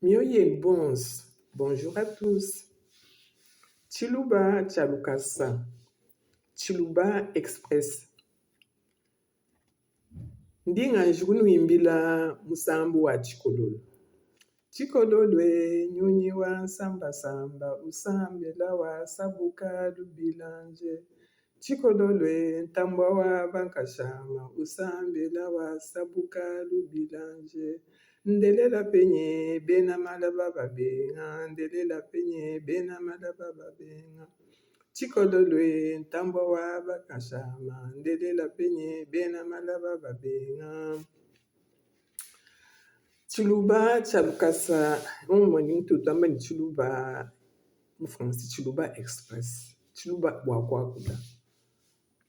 Mioyo yenu bonso, bonjour à tous. Tshiluba tshia lukasa, Tshiluba Express. Ndi nganji kunuimbila musambu wa tshikololo. Tshikololue nyunyi wa nsambasamba usambila wasabuka lubilanje. Tshikololue ntambua wa bankashama usambila wasabuka lubilanje. Ndelela penye bena malaba babenga, ndelela penye bena malaba babenga. Tshikololue ntambua wa bakashama ndelela penye bena malaba babenga. Tshiluba tshia lukasa umue mututu tuamba ne tshiluba mu français tshiluba express tshiluba bua kuakula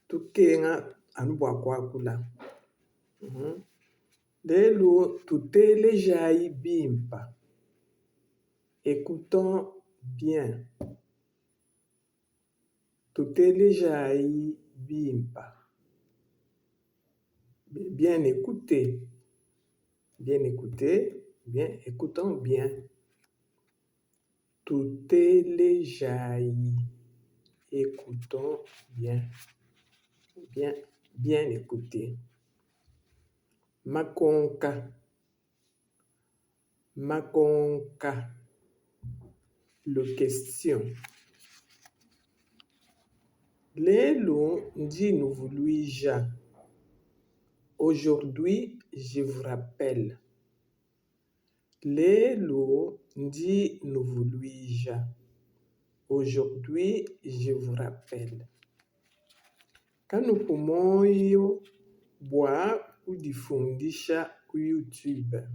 tukenga anu bua kuakula mm. Lelu tutelejayi bimpa ecoutons bien tutelejayi bimpa bien écouter bien écouter bien écoutons bien tutelejayi écoutons bien bien bien écouter makonka makonka le question lelu ndi nuvuluija aujourd'hui je vous rappelle lelu ndi nuvuluija aujourd'hui je vous rappelle kanupu muoyo bua kudifundisha ku youtube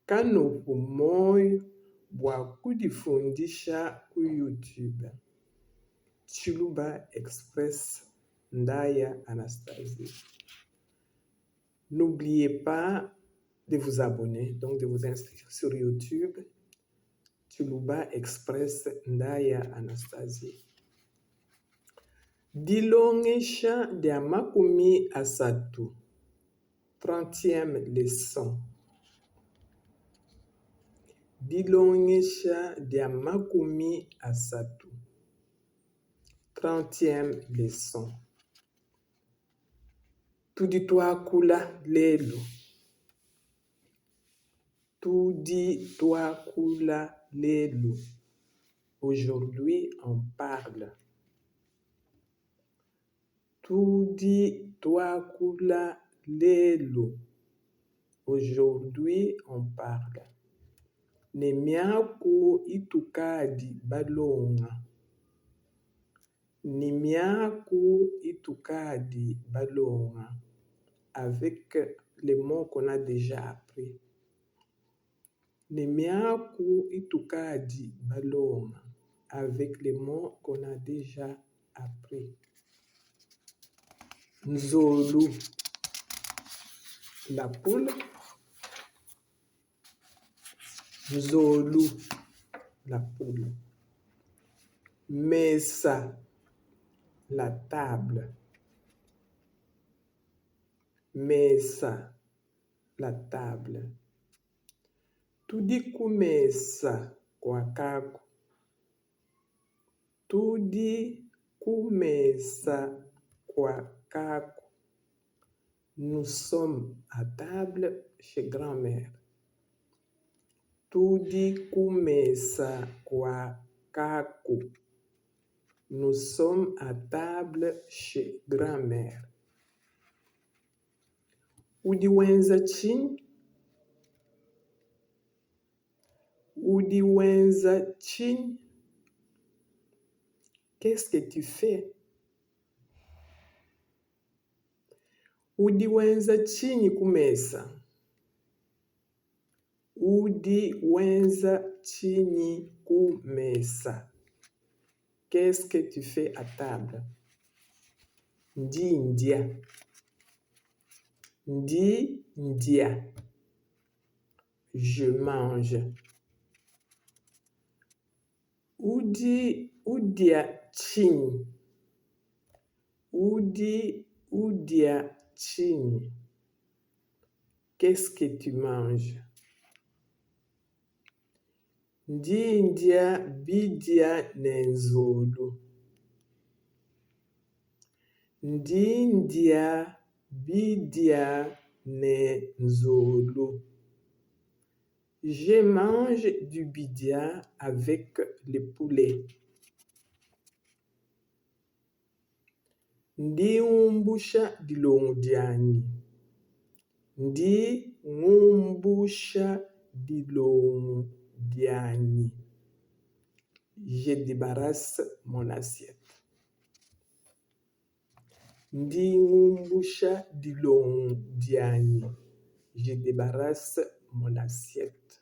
kanupu muoyo bua kudifundisha ku youtube Tshiluba Express Ndaya Anastasie. N'oubliez pas de vous abonner, donc de vous inscrire sur YouTube Tshiluba Express Ndaya Anastasie. Dilongesha dia makumi asatu, 30e leçon. Dilongesha dia makumi asatu, 30e leçon. Tudi tuakula lelu. Tudi tuakula lelu. Aujourd'hui, on parle. Tudi tuakula lelu. Aujourd'hui, on parle. Ne miaku itukadi balonga. Ne miaku itukadi balonga. Avec les mots qu'on a déjà appris. Ne miaku itukadi balonga. Avec les mots qu'on a déjà appris. Nzolu, la poule. Nzolu, la poule. Mesa, la table. Mesa, la table. Tudi ku mesa kua kaku. Tudi ku mesa kua kaku. Nous sommes à table chez grand-mère. Tudi ku mesa kua kaku. Nous sommes à table chez grand-mère. Udi wenza tshinyi? Udi wenza tshinyi? Qu'est-ce que tu fais? Udi wenza tshinyi ku mesa? Udi wenza tshinyi ku mesa? Qu'est-ce que tu fais à table? Ndi ndia. Ndi ndia. Je mange. Udi udia tshinyi? Udi udia tshinyi? Qu'est-ce que tu manges? Ndi ndia bidia ne nzolu. Ndi ndia bidia ne nzolu. Je mange du bidia avec le poulet. Ndi ngumbusha dilongo dianyi. Ndi ngumbusha dilongo dianyi. Je debarrasse mon assiette. Ndi ngumbusha dilongo dianyi. Je debarrasse mon assiette.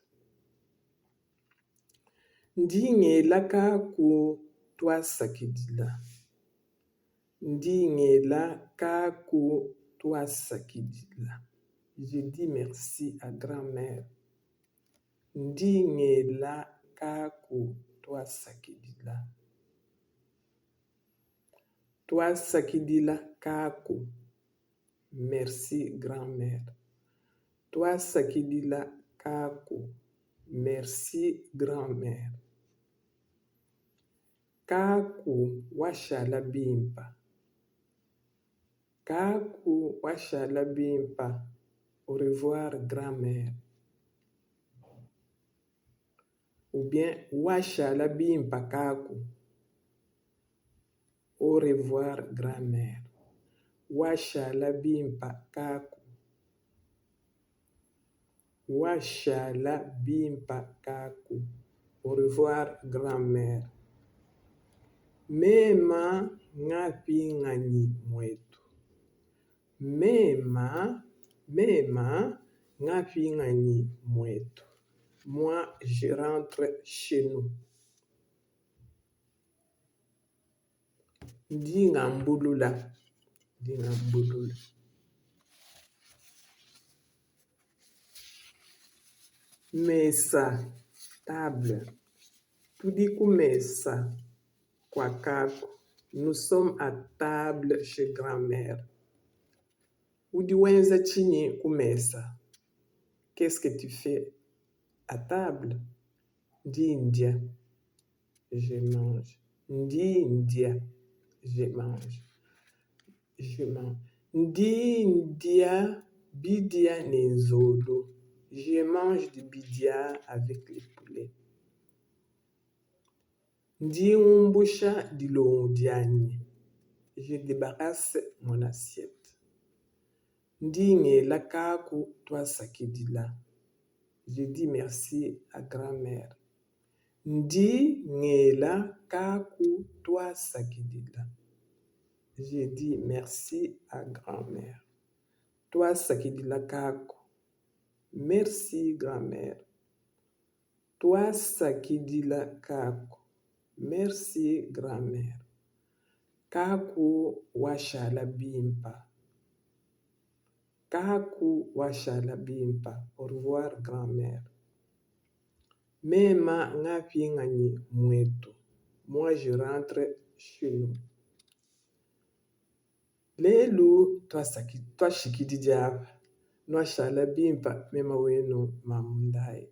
Ndi ngela kaku tuasakidila. Ndi ngela kaku tuasakidila. Je dis merci à grand-mère. Ndi ngela kaku tuasakidila. Tuasakidila kaku. Merci grand-mère. Tuasakidila kaku. Merci grand-mère. Kaku washala bimpa. Kaku washala bimpa. Au revoir grand-mère. Ou bien washala bimpa kaku. Au revoir grand-mère. Washala bimpa kaku. Washala bimpa kaku. Au revoir grand-mère. Mema ngapinganyi muetu. Mema, mema ngapinganyi muetu. Moi, je rentre chez nous. Ndi ngambulula, ndi ngambulula. Mesa, table. Tudi ku mesa kua kaku. Nous sommes à table chez grand-mère. Udi wenza tshinyi ku mesa? Qu'est-ce que tu fais à table? Ndi ndia. Je mange. Ndi ndia. Je mange. Je mange. Ndi ndia bidia ne nzolo. Je mange du bidia avec le poulet. Ndi ngumbusha dilongo dianyi. Je debarrasse mon assiette. Ndi ngela kaku tuasakidila. Je dis merci à grand-mère. Ndi ngela kaku tuasakidila. Je dis merci à grand-mère. Tuasakidila kaku. Merci grand-mère. Tuasakidila kaku. Merci grand-mère. Kaku washala bimpa. Kaku washala bimpa. Au revoir grand-mère. Mema ngapinganyi muetu. Moi je rentre chez nous. Lelu tuashikidi apa. Nuashala bimpa mema wenu mamu Ndaye.